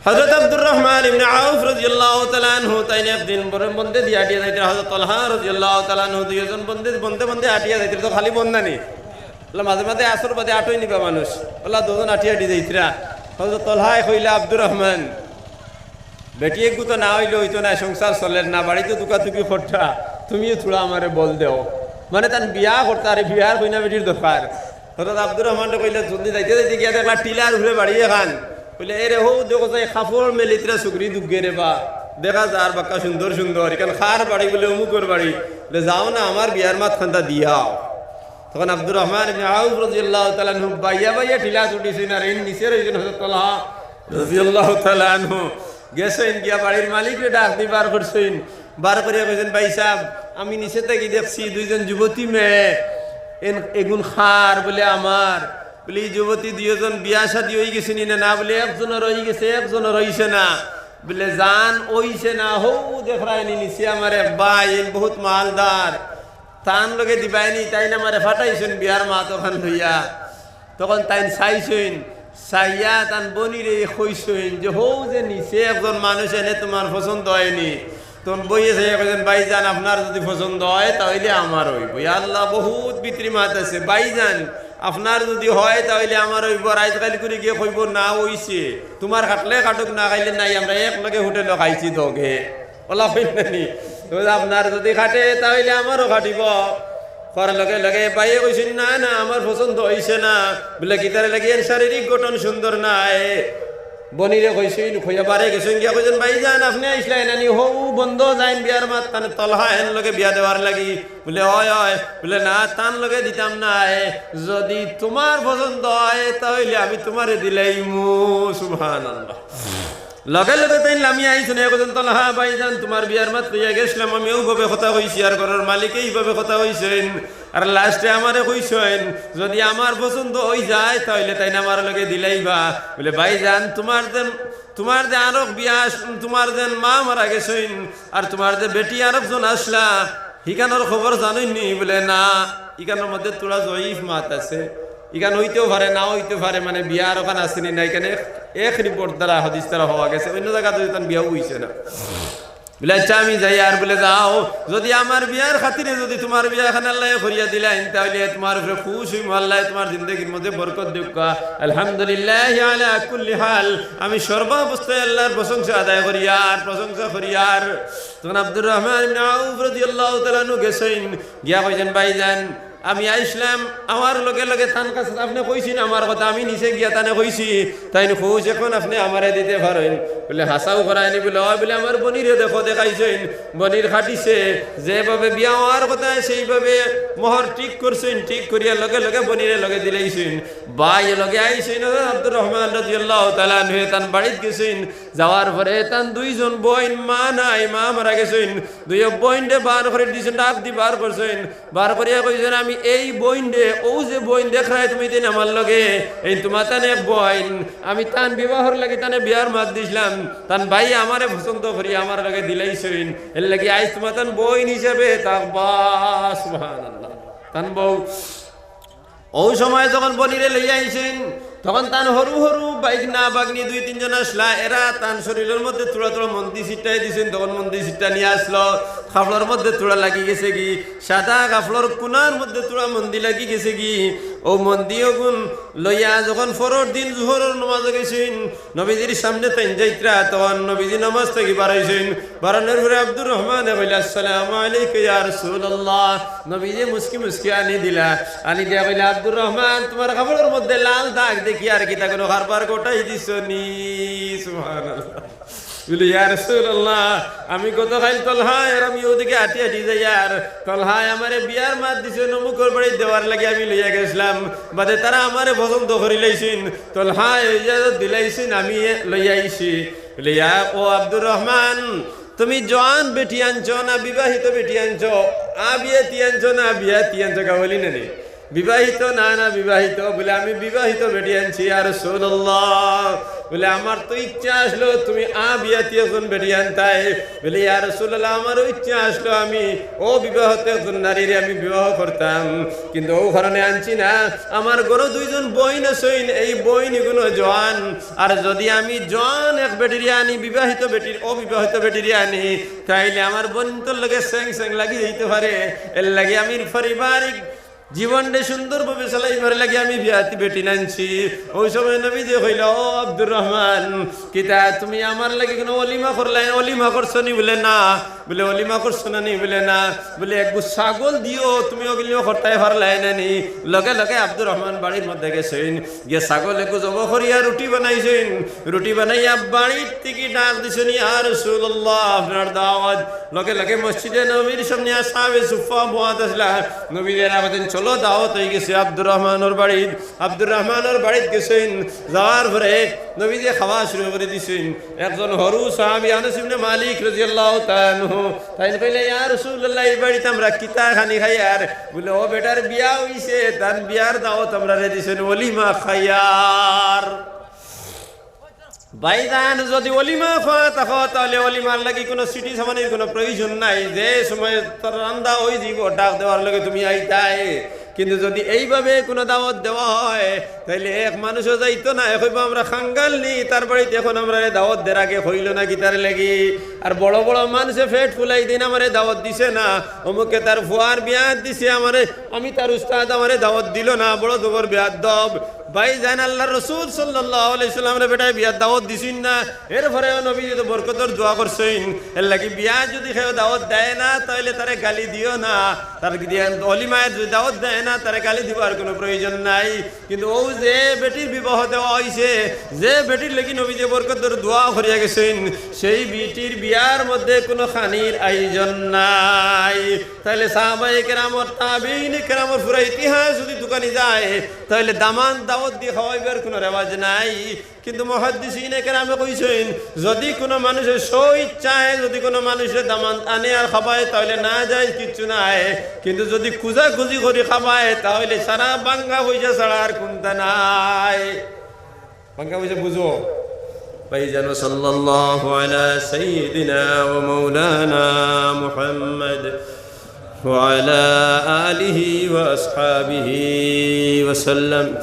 হযরত আব্দুর রহমান ইবনে আউফ রাদিয়াল্লাহু তাআলা আনহু তাইন একদিন বড় বন্দে দিয়া আটিয়া যাইতরা, হযরত তালহা রাদিয়াল্লাহু তাআলা আনহু দুইজন বন্দে, বন্দে বন্দে আটিয়া যাইতরা, তো খালি বন্দা নি। অলা মাঝে মাঝে আসর বাদে আটোই নিবা মানুষ। অলা দুইজন আটি আটি যাইতরা। হযরত তালহায় কইলা, "আব্দুর রহমান, বেটি এগু তো না অইলে অইতো নায়, সংসার চলের না, বাড়িত দুকাতুকি করতা, তুমিও থুড়া আমারে বল দেও।" মানে তান বিয়া করতা, আরে বিয়ার কইনা বেটির দরকার। হযরত আব্দুর রহমানরে কইলা, যুদি যাইতে যাইতে গিয়া দেখলা টিলার উপরে বাড়ি এখান, কইলা, "এরে হউ দেখো যাই কাপড় মেলিতরা সুগরি দুগে রে বা, দেখা যার বাক্কা সুন্দর সুন্দর, ইখান কার বাড়ি?" বলে, "অমুকর বাড়ি।" বলে, "যাও না, আমার বিয়ার মাত খানতা দিয়াও।" তখন আব্দুর রহমান ইবনে আউফ রাদিয়াল্লাহু তাআলা আনহু বাইয়া বাইয়া টিলাত উঠিছইন, আর এইন নিচে রইছইন হযরত তালহা রাদিয়াল্লাহু তাআলা আনহু। গেছইন গিয়া বাড়ির মালিকরে ডাক দি বার করছইন, বার করিয়া কইছইন, "ভাই সাব, আমি নিচে থাকি দেখছি দুইজন যুবতী মেয়ে, এন-, এগুন কার?" বলে, "আমার।" বলে, "ই যুবতী দুইজন বিয়া শাদী অইগেছে নি না?" না, বলে, "একজনর অইগেছে, একজনর অইছে না।" বলে, "যান অইছে না, হউ দেখরায়নি নিচে আমার এক ভাই, এইন বহুত মালদার।" তান লগে দিবায়নি, তাইন আমারে ফাটাইছইন বিয়ার মাত অখান লইয়া। তখন তাইন চাইছইন, চাইয়া তান বইনরে কইছইন যে, "হউ যে নিচে একজন মানুষ, এনে তুমার পছন্দ অয়নি।" তখন বইনে চাইয়া কইছইন, "ভাইজান, আপনার যুদি পছন্দ অয়, তা অইলে আমার অইবো।" ইয়া আল্লাহ, বহুত ভিতরি মাত আছে। "ভাইজান, আপনার যুদি অয়, তা অইলে আমার অইবো।" আর আইজ কাইল করি গিয়া কইবো, "না অইছে, তুমার খাটলে খাটুক, না খাইলে নাই, আমরা এক লগে হোটেলো খাইছি দগে।" অলা কইন না নি? তো "আপনার যুদি খাটে, তা অইলে আমারও খাটিবো।" কওয়ার লগে লগে ভাইয়ে কইছইন, "না, না, আমার পছন্দ অইছে না।" বলে, "কিতার লাগি?" "এর শারীরিক গঠন সুন্দর নায়।" বইনরে কইছইন, কইয়া বারে গেছইন গিয়া কইছইন, "ভাইজান, আপনে আইছলা না নি? হউ বন্দো যাইন বিয়ার মাত, তান তালহা এন লগে বিয়া দেওয়ার লাগি।" বলে, "অয়, অয়।" বলে, "না, তান লগে দিতাম নায়। যুদি তুমার পছন্দ অয়, তা অইলে আমি তুমারে দিলাইমু।" সুবহানাল্লাহ। লগে লগে তাইন লামিয়া আইছইন, কইছইন, "তালহা ভাইজান, তুমার বিয়ার মাত লইয়া গেছলাম, আমি অউভাবে কথা কইছি, আর ঘরর মালিকে ইভাবে কথা কইছইন, আর লাস্টে আমারে কইছইন, যুদি আমার পছন্দ অইযায়, তা অইলে তাইন আমার লগে দিলাইবা।" বলে, "ভাইজান, তুমার যেন, তুমার যে আরক বিয়া, তুমার যেন মা মারা গেছইন, আর তুমার যে বেটি আরকজন আছলা, হিখানর খবর জানইন নি?" বলে, "না, ইখানর মধ্যে থুড়া জয়ীফ মাত আছে।" ইখান অইতেও পারে, না অইতেও পারে, মানে বিয়া আরকখান আছে নি না, ইখান এক, এক রিপোর্ট দ্বারা, হাদিস দ্বারা পাওয়া গেছে, অইন্য জাগাত অইলে তান বিয়াও অইছে না। বলে, "আচ্ছা, আমি যাইয়ার।" বলে, "যাও, যুদি আমার বিয়ার খাতিরে যুদি তুমার বিয়া খান আল্লায় করিয়া দিলাইন, তা অইলে তুমার উপরে খুশ অইমু, আল্লায় তুমার জিন্দেগির মধ্যে বরকত দেউক্কা।" আলহামদুলিল্লাহি আলা কুল্লি হাল, আমি সর্বাবস্থায় আল্লার প্রশংসা আদায় করিয়ার, প্রশংসা করিয়ার। তখন আব্দুর রহমান ইবনে আউফ রাদিয়াল্লাহু তাআলা আনহু গেছইন, গিয়া কইছইন, "ভাইজান, আমি আইছলাম, আমার লগে লগে তান কাছে আপনে কইছইন আমার কথা, আমি নিচে গিয়া তানে কইছি, তাইন কইছ অখন আপনে আমারে দিতে পারইন। বুলে, "হাছাউ করায়নি?" বুলে, "অয়।" বুলে, "আমার বইনরে দেখো, দেখাইছইন, বইনর খাটিছে, যেভাবে বিয়া অওয়ার কথা সেইভাবে মোহর ঠিক করছইন, ঠিক করিয়া লগে লগে বইনরে লগে দিলাইছইন।" ভাই লগে আইছইন, হযরত আব্দুর রহমান রাদিয়াল্লাহু তাআলা আনহু তান বাড়িত গেছইন, যাওয়ার পরে তান দুইজন বইন, মা নাই, মা মারা গেছইন, দুইও বইনরে বার করি দিছইন, ডাক দি বার করছইন, বার করিয়া কইছইন, "আমি এই বইনরে, অউ যে বইন দেখরায় তুমি তিন আমার লগে, এইন তুমার তান এক বইন, আমি তান বিবাহর লাগি তানে বিয়ার মাত দিছলাম, তান ভাইয়ে আমারে পছন্দ করি আমার লগে দিলাইছইন, এরলাগি আইজ তুমার তান বইন হিসাবে থাকবা।" সুবহানাল্লাহ। তান বউ অউ সময় যখন বইনরে লইয়া আইছইন, তখন তান হুরু হুরু ভাইগনা ভাইগনি দুই তিনজন আছলা, এরা তান শরীরর মধ্যে থুড়া থুড়া মন্দি ছিটাই দিছইন, তখন মন্দি ছিটা নিয়া আছলো, কাপড়র মধ্যে থুড়া লাগি গেছেগি, সাদা কাপড়র কুনার মধ্যে থুড়া মন্দি লাগি গেছেগি। অউ মন্দি অগুন লইয়া যখন পরর দিন জোহরর নমাজো গেছইন, নবীজির সামনে তাইন যাইতরা, তখন নবীজি নমাজ থাকি বারাইছইন। বারানোর পরে আব্দুর রহমানে কইলা, "আসসালামু আলাইকা ইয়া রাসূলুল্লাহ।" নবীজি মুস্কি মুস্কি আনি দিলা, আনি দিয়া কইলা, "আব্দুর রহমান, তুমার কাপড়র মধ্যে লাল দাগ দেখি আর কিতা কুনু কারবার ঘটাই দিছো নি?" সুবহানাল্লাহ। বুলে, "ইয়া রাসূলুল্লাহ, আমি গতকাইল তলহায় আর আমি অউ দিকে আটি আটি যাইয়ার, তলহায় আমারে বিয়ার মাত দিছইন, অমুকর বাড়িত দেওয়ার লাগি আমি লইয়া গেছলাম, বাদে তারা আমারে পছন্দ করিলাইছইন, তলহায় ইজাজত দিলাইছইন, আমি লইয়া আইছি।" বুলে, "ইয়া ও আব্দুর রহমান, তুমি জোয়ান বেটি আনছো না বিবাহিত বেটি আনছো? আবিয়াতি আনছো না বিয়াতি আনছো?" গাওয়ালি নানি? "বিবাহিত না, না বিবাহিত?" বুলে, "আমি বিবাহিত বেটি আনছি, ইয়া রাসূলুল্লাহ।" বুলে, "আমার তো ইচ্ছা আছলো তুমি আবিয়াতি একজন বেটি আনতায়।" বুলে, "ইয়া রাসূলুল্লাহ, আমারও ইচ্ছা আছলো আমি অবিবাহিত একজন নারীরে আমি বিবাহ করতাম, কিন্তু অউ কারণে আনছি না। আমার ঘরো দুইজন বইন আছইন, এই বইন ইগুন জোয়ান, আর যুদি আমি জোয়ান এক বেটিরে আনি, বিবাহিত বেটির, অবিবাহিত বেটিরে আনি, তাইলে আমার বইনতর লগে সেং সেং লাগি যাইতো পারে। এরলাগি আমি পারিবারিক জীবনরে সুন্দরভাবে চালাইবার লাগি আমি বিয়াতি বেটি আনছি।" অউ সময় নবীজি কইলা, "ও আব্দুর রহমান, কিতা তুমি আমার লাগি কুনু অলিমা করলায়, অলিমা করছো নি?" বুলে, "না।" বুলে, "অলিমা করছো না নি?" বুলে, "না।" বুলে, "এগু ছাগল দিও, তুমি অলিমা করতায় পারলায় না নি?" লগে লগে আব্দুর রহমান বাড়ির মধ্যে গেছইন, গিয়া ছাগল এগু জবো করিয়া রুটি বানাইছইন, রুটি বানাইয়া বাড়ির থাকি ডাক দিছইন, "ইয়া রাসূলুল্লাহ, আপনার দাওয়াত।" লগে লগে মসজিদে নবীর সামনে আসহাবে সুফফা বওয়াত আছলা, নবীরে ডাক দিছইন, "চলো, দাওয়াত অইগেছে আব্দুর রহমানর বাড়িত।" আব্দুর রহমানর বাড়িত গেছইন, যাওয়ার পরে নবীজি খাওয়া শুরু করি দিছইন। একজন হুরু সাহাবী আনাস ইবনে মালিক রাদিয়াল্লাহু তাআলা আনহু, তাইন কইলা, "ইয়া রাসূলুল্লাহ, ই বাড়িত আমরা কিতা খানি খাইয়ার?" বুলে, "অউ বেটার বিয়া অইছে, তান বিয়ার দাওয়াত আমরারে দিছইন, অলিমা খাইয়ার।" ভাইজান, যুদি অলিমা খাওয়া থাকো, তাইলে অলিমার লাগি কুনু চিঠি ছাপানির কুনু প্রয়োজন নাই। যে সময় তার রান্দা অইযিবো, ডাক দেওয়ার লগে তুমি আইতায়। কিন্তু যুদি এইভাবে কুনু দাওয়াত দেওয়া অয়, তাইলে এক মানুষও যাইতো না, কইবো, "আমরা খাঙ্গাল নি, তার বাড়িত অখন আমরারে দাওয়াত দের আগে কইলো না কিতার লাগি?" আর বড় বড় মানষে পেট ফুলাই দিন, "আমারে দাওয়াত দিছে না, অমুকে তার ফুয়ার বিয়াত দিছে, আমারে, আমি তার উস্তাদ, আমারে দাওয়াত দিলো না, বড় জবর বেয়াদব।" ভাইজান, আল্লার রসুল সাল্লাল্লাহু আলাইহি ওয়াসাল্লামরে বেটায় বিয়াত দাওয়াত দিছইন না, এরপরেও নবীজি তো বরকতর দোয়া করছইন। এরলাগি বিয়াত যুদি কেউ দাওয়াত দেয় না, তাইলে তারে গালি দিও না। তার কি দিয়া অলিমায় যুদি দাওয়াত দেয় না, তারে গালি দিবার কুনু প্রয়োজন নাই। কিন্তু অউ যে বেটির বিবাহ দেওয়া অইছে, যে বেটির লাগি নবীজি বরকতর দোয়া করিয়া গেছইন, সেই বেটির বিয়ার মধ্যে কুনু খানির আয়োজন নাই। তাইলে সাহাবায়ে কেরামর, তাবেঈনে কেরামর পুরা ইতিহাস যুদি তুকানি যায়, তাইলে দামান দাওয়াত দি খাওয়াইবার কুনু রেওয়াজ নাই। কিন্তু মুহাদ্দিসিনে কেরামে কইছইন, যুদি কুনু মানুষে স্ব ইচ্ছায় যুদি কুনু মানুষে দামান আনে আর খাবায়, তাইলে না যায় কিচ্ছু নাই। কিন্তু যুদি খুজাখুজি করি খাবায়, তাইলে সারা ভাঙ্গা পয়সা ছাড়া আর কুন্তা নাই। ভাঙ্গা পয়সা বুঝো। ভাইজান, সাল্লাল্লাহু আলা সাইয়্যিদিনা ওয়া মাওলানা মুহাম্মদ ওয়া আলা আলিহি ওয়া আসহাবিহি ওয়া সাল্লাম।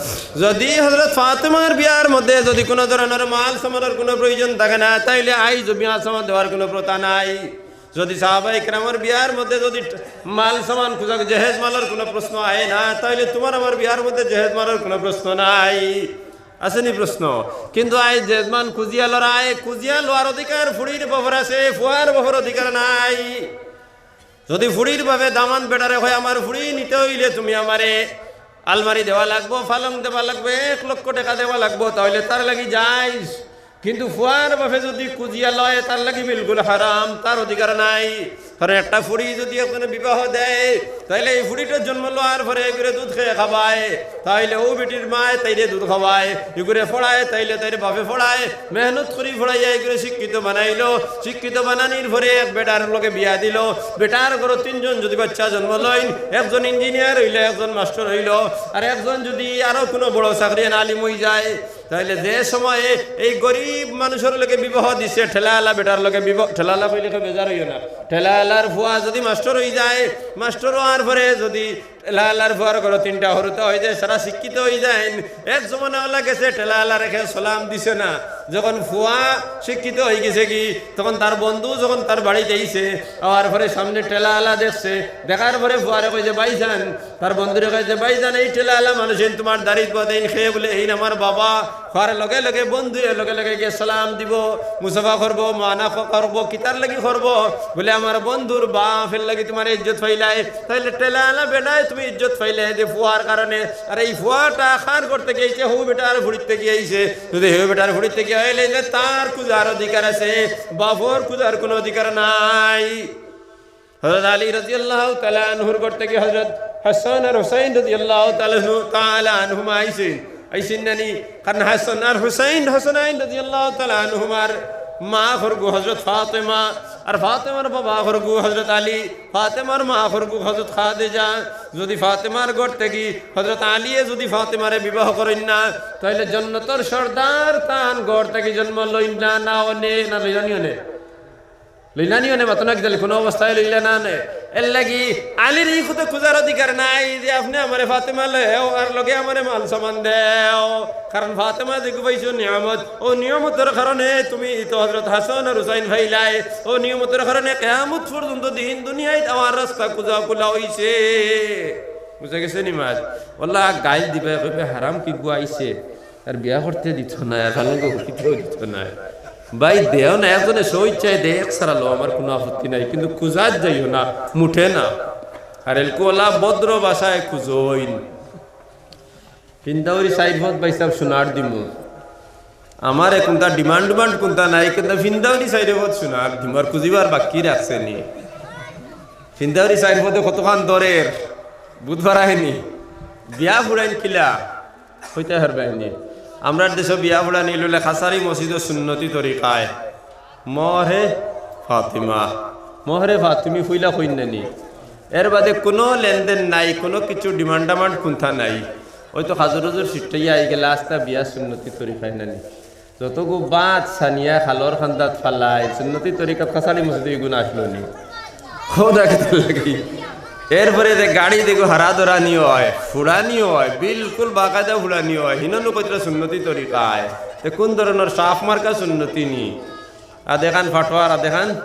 যুদি হযরত ফাতেমার বিয়ার মধ্যে যুদি কুনু ধরনর মাল সামানর কুনু প্রয়োজন থাকে না, তাইলে আইজ মাল সামান দেওয়ার কুনু প্রথা নাই। যুদি সাহাবায়ে কেরামর বিয়ার মধ্যে যুদি মাল সামান খুজা, জেহেজ মালর কুনু প্রশ্ন আয় না, তাইলে তুমার আমার বিয়ার মধ্যে জেহেজ মালর কুনু প্রশ্ন নাই। আছেনি প্রশ্ন? কিন্তু আইজ জেহেজ মাল খুজিয়া লড়াই, খুজিয়া লওয়ার অধিকার ফুড়ির বাফর আছে, ফুয়ার বাফর অধিকার নাই। যদি ফুড়ির বাফে দামান বেটারে কয়, "আমার ফুড়ি নিতে অইলে তুমি আমারে আলমারি দেওয়া লাগবো, পালং দেওয়া লাগবো, এক লক্ষ টেকা দেওয়া লাগবো", তা অইলে তার লাগি জায়েজ। কিন্তু ফুয়ার বাফে যদি খুজিয়া লয়, তার লাগি বিলকুল হারাম, তার অধিকার নাই। কারণ একটা ফুড়ি যদি একজনে বিবাহ দেয়, তাইলে ই ফুড়িটা জন্ম লওয়ার পরে ইগুরে দুধ খেয়ে খাবায়, তাইলে অউ বেটির মায় তাইরে দুধ খাবায়, ইগুরে পড়ায়, তাইলে তাইর বাফে পড়ায়, মেহনত করি পড়াইয়া ইগুরে শিক্ষিত বানাইলো, শিক্ষিত বানানির পরে এক বেটার লগে বিয়া দিলো, বেটার ঘরো তিনজন যদি বাচ্চা জন্ম লইন, একজন ইঞ্জিনিয়ার অইলো, একজন মাস্টার অইলো, আর একজন যদি আরো কুনু বড় চাকরিয়ান আলিম অইযায়, তাইলে যে সময়ে এই গরিব মানুষর লগে বিবাহ দিছে, ঠেলাআলা বেটার লগে বিবাহ, ঠেলাআলা কইলে কেউ বেজার অইও না, ঠেলাআলার ফুয়া যদি মাস্টার অইযায়, মাস্টার অওয়ার পরে যদি ঠেলাআলার ফুয়ার ঘরো তিনটা হুরুতা অইযায়, সারা শিক্ষিত অইযাইন, এক জমানা অলা গেছে, ঠেলাআলারে কেউ সালাম দিছে না। যখন ফুয়া শিক্ষিত অইগেছে গি, তখন তার বন্ধু যখন তার বাড়িত আইছে, আওয়ার পরে সামনে ঠেলাআলা দেখছে, দেখার পরে ফুয়ারে কয় যে, "ভাইজান", তার বন্ধুরে কয় যে, "ভাইজান, এই ঠেলাআলা মানুষ এইন তুমার দাড়িত বওয়া, এইন কে?" বলে, "এইন আমার বাবা।" কওয়ার লগে লগে বন্ধুয়ে লগে লগে গিয়া সালাম দিবো, মুসাফা করবো, মানা ক-, করবো, কিতার লাগি করবো? বলে, "আমার বন্ধুর বাফের লাগি তুমার ইজ্জত পাইলায়।" তাইলে ঠেলাআলা বেটায় তুমি ইজ্জত পাইলায় যে ফুয়ার কারণে। আর এই ফুয়াটা কার ঘর থাকি আইছে? হউ বেটার ফুড়ির থাকি আইছে। যদি হউ বেটার ফুড়ির থাকি অইলে তার খুজার অধিকার আছে, বাফর খুজার কুনু অধিকার নাই। হযরত আলী রাদিয়াল্লাহু তাআলা আনহুর ঘর থাকি হযরত হাসান আর হুসাইন রাদিয়াল্লাহু তাআলা আনহু-, তাআলা আনহুমা আইছইন, আইছইন না নি? কারণ হাসান আর হুসাইন, হাসানাইন রাদিয়াল্লাহু তাআলা আনহুমার মা খরগু হযরত ফাতেমা, আর ফাতেমার বাবা খরগু হযরত আলী, ফাতেমার মা খরগু হযরত খাদিজা। যদি ফাতেমার ঘর থাকি হযরত আলীয়ে যদি ফাতেমারে বিবাহ করইন না, তাইলে জন্নতর সর্দার তান ঘর থাকি জন্ম লইন না, না অনে, না লইলা নি অনে? লইলা নি অনে? মাতো না কিতা, কুনু অবস্থায় লইলা না অনে। এরলাগি আলীর ই কথা খুজার অধিকার নাই যে আপনে আমারে ফাতেমা লও আর লগে আমারে মাল সামান দেও। কারণ ফাতেমা যেগু পাইছো নিয়ামত, অউ নিয়ামতর কারণে তুমি তো হযরত হাসান আর হুসাইন পাইলায়। অউ নিয়ামতর কারণে কিয়ামত পর্যন্ত দিন দুনিয়াত আমার রাস্তা খুজা খোলা অইছে। বুঝা গেছে নি মাত? ওলা গাইল দিবা, কইবা, "হারাম কিগু আইছে।" আর বিয়া করতে দিতো নায়, আর পালঙ্গ উঠিতেও দিতো নায়। ভাই, দেও না, একজনে স্বইচ্ছায় দেয়, এক ছাড়া লও, আমার কুনু আপত্তি নাই, কিন্তু খুজাত যাইও না, মুঠে না। আর এলকু ওলা ভদ্র ভাষায় খুজইন। ফিন্দাউরি চাইর ফত ভাইসাব সোনার দিমু। আমারে কুনতা demand demand কুনতা নাই, কিন্তু ফিন্দাউরি চাইর ফত সোনার দিমু, আর খুজিবার বাকি রাখছে নি। ফিন্দাউরি চাইর ফতে কতখান দরের, বুধবার আহেনি, বিয়া ফুড়াইন কিলা, কইতা পারবায়নি। আমরার দেশো বিয়া ফুড়ানি অইলে খাছারি মসজিদো সুন্নতি তরিকায়, মহরে ফাতিমা, মহরে ফাতিমি ফুইলা কইন নানি। এর বাদে কুনু লেনদেন নাই, কুনু কিছু demand demand কুনতা নাই। অউ তো খাজুর উজুর ছিটাইয়া আইগেলা, আস্তা বিয়া সুন্নতি তরিকায় নানি। যতগু বাত সানিয়া খালর খান্দাত ফালায়, সুন্নতি তরিকাত খাছারি মসজিদো ইগুন আছলো নি। খোদা কিতার লাগি। এরপরে যে গাড়ি দেখো হারা ধরানি অয়, ফুড়ানি অয়, বিলকুল বাকায়দা ফুড়ানি অয়, হিনো নু কইতরা সুন্নতি তরিকায়। তে কুন ধরনর সাফ মার্কা সুন্নতি নি? আদেখান ফাটোয়ার, আদেখান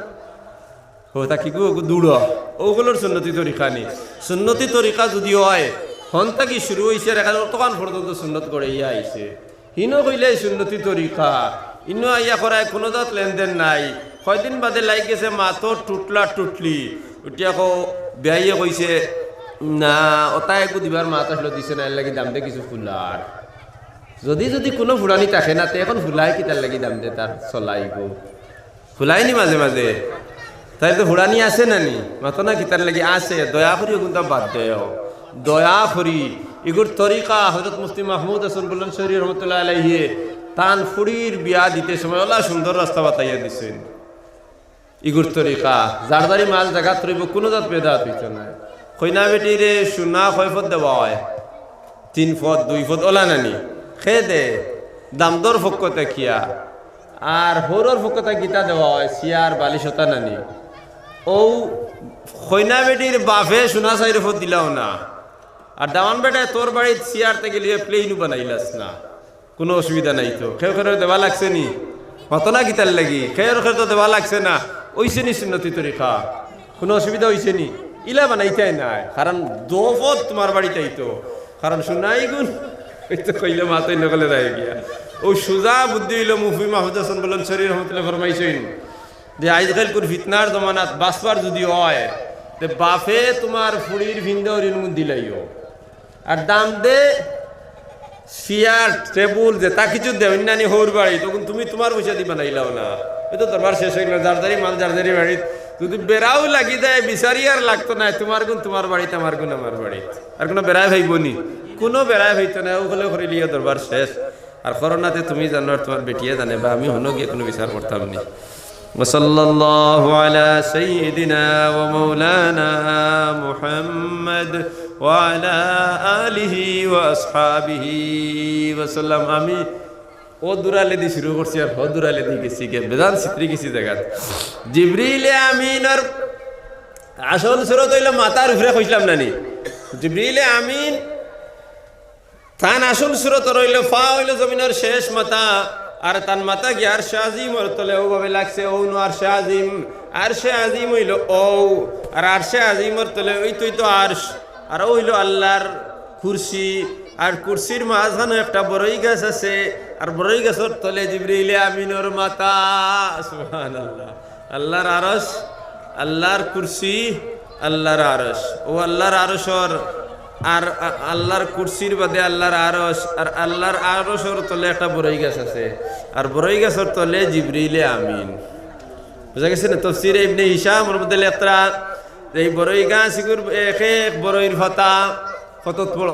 অতা কিগু, অগু দুড়ো। অগুলোর সুন্নতি তরিকা নি। সুন্নতি তরিকা যুদি অয়, হন থাকি শুরু অইছে, আর এখান অতখান পর্যন্ত সুন্নত গড়াইয়া আইছে। হিনো কইলে সুন্নতি তরিকা। ইনো আইয়া করায় কুনু জাত লেনদেন নাই। কয়দিন বাদে লাগি গেছে মাতো টুটলা টুটলি। উঠিয়া কও, বিয়াইয়ে কইছে, "না, অতা এগু দিবার মাত আছলো, দিছে না, এরলাগি দামদে কিছু ফুলার।" যুদি যুদি কুনু ফুড়ানি থাকে না, তে অখন ফুলায় কিতার লাগি দামদে তার চলাইগু। ফুলায় নি মাঝে মাঝে? তাইলে তো ফুড়ানি আছে না নি? মাতো না কিতার লাগি আছে, দয়া করি অগুনতা বাদ দেও। দয়া করি, ইগুর তরিকা হযরত মুফতি মাহমুদ হাসান বুলন্দশহরি রহমতুল্লাহ আলাইহি তান ফুড়ির বিয়া দিতে সময় অলা সুন্দর রাস্তা বাতাইয়া দিছইন। ইগুর তরিকা, জারদারি মাল জাগাত রইবো, কুনু জাত বেদাত অইতো নায়। কইনা বেটিরে সোনা কয় ফত দেওয়া অয়? তিন ফত, দুই ফত, অলা নানি? কে দে, দামদর পক্ষ থাকিয়া। আর হউরর পক্ষ থাকি কিতা দেওয়া অয়? চেয়ার, বালিশ, অতা নানি? অউ কইনা বেটির বাফে সোনা চাইর ফত দিলাও না। আর দামান বেটায় তোর বাড়িত চেয়ার থাকি লইয়া plane-ও বানাইলাস না। কুনু অসুবিধা নাই তো। কেউ কেউরে দেওয়া লাগছে নি? মাতো না কিতার লাগি? কেউ কেউরে তো দেওয়া লাগছে না। অইছে নি সুন্নতি তরিকা? কুনু অসুবিধা অইছে নি? ইলা বানাইতায় নায়। কারণ দফত তুমার বাড়িত আইতো। কারণ সোনা ইগুন, অউ তো কইলে মাতইন নকলে যায় গিয়া। অউ সুজা বুদ্ধি অইলো মুফতি মাহমুদ হাসান বুলন্দশহরি রহমতুল্লাহ ফরমাইছইন যে আইজকাইলকুর ফিতনার জমানাত বাঁচবার যুদি অয়, তে বাফে তুমার ফুড়ির ফিন্দা অরিন দিলাইও। আর দাম দে চেয়ার, টেবুল, যেতা কিছু দেও, ইন্নানি হউর বাড়ি, তখন তুমি তুমার পয়সা দি বানাইলাও না। অউ তো দরবার শেষ অইগেলো, যার যারি মাল যার যারি বাড়িত। যদি বেড়াও লাগি যায়, বিচারি আর লাগতো নায়, তুমার গুন তুমার বাড়িত, আমার গুন আমার বাড়িত। আর কুনু বেড়ায় ভাইবো নি? কুনু বেড়ায় ভাইতো নায়, অউ হলে করিলিও দরবার শেষ। আর করো না তে তুমি জানো আর তুমার বেটিয়ে জানে, বা আমি হনো গিয়া কুনু বিচার করতাম নি। وصلى الله على سيدنا ومولانا محمد وعلى آله وأصحابه وسلم. আমি অউ দুরালেদি শুরু করছি আর হউ দুরালেদি গেছি গিয়া, বেজান ছিতরি গেছি জাগাত। জিবরিলে আমিনর আসল সুরত অইলো মাথার উপরে, কইছলাম না নি? জিবরিলে আমিন তান আসল সুরত অইলো, পা অইলো জমিনর শেষ মাথা, আর তান মাথা গিয়া আরশে আজিমর তলে অউ ভাবে লাগছে, অউ নু আরশে আজিম, আরশে আজিম অইলো অউ, আর আরশে আজিমর তলে অইতো অইতো আরশ, আর অউ অইলো আল্লার কুরসি, আর কুরসির মাঝখানো একটা বড়ই গাছ আছে, আর বড়ই গাছর তলে জিবরিলে আমিনর মাথা। সুবহানাল্লাহ। আল্লার আরশ, আল্লার কুরসি, আল্লার আরশ। অউ আল্লার আরশর, আর আ-, আল্লার কুরসির বাদে আল্লার আরশ, আর আল্লার আরশর তলে একটা বড়ই গাছ আছে, আর বড়ই গাছর তলে জিবরিলে আমিন। বুঝা গেছে না? তফসিরে ইবনে হিশামর মধ্যে লেখরা, এই বড়ই গাছগুর এক এক বড়ইর পাতা কত বড়।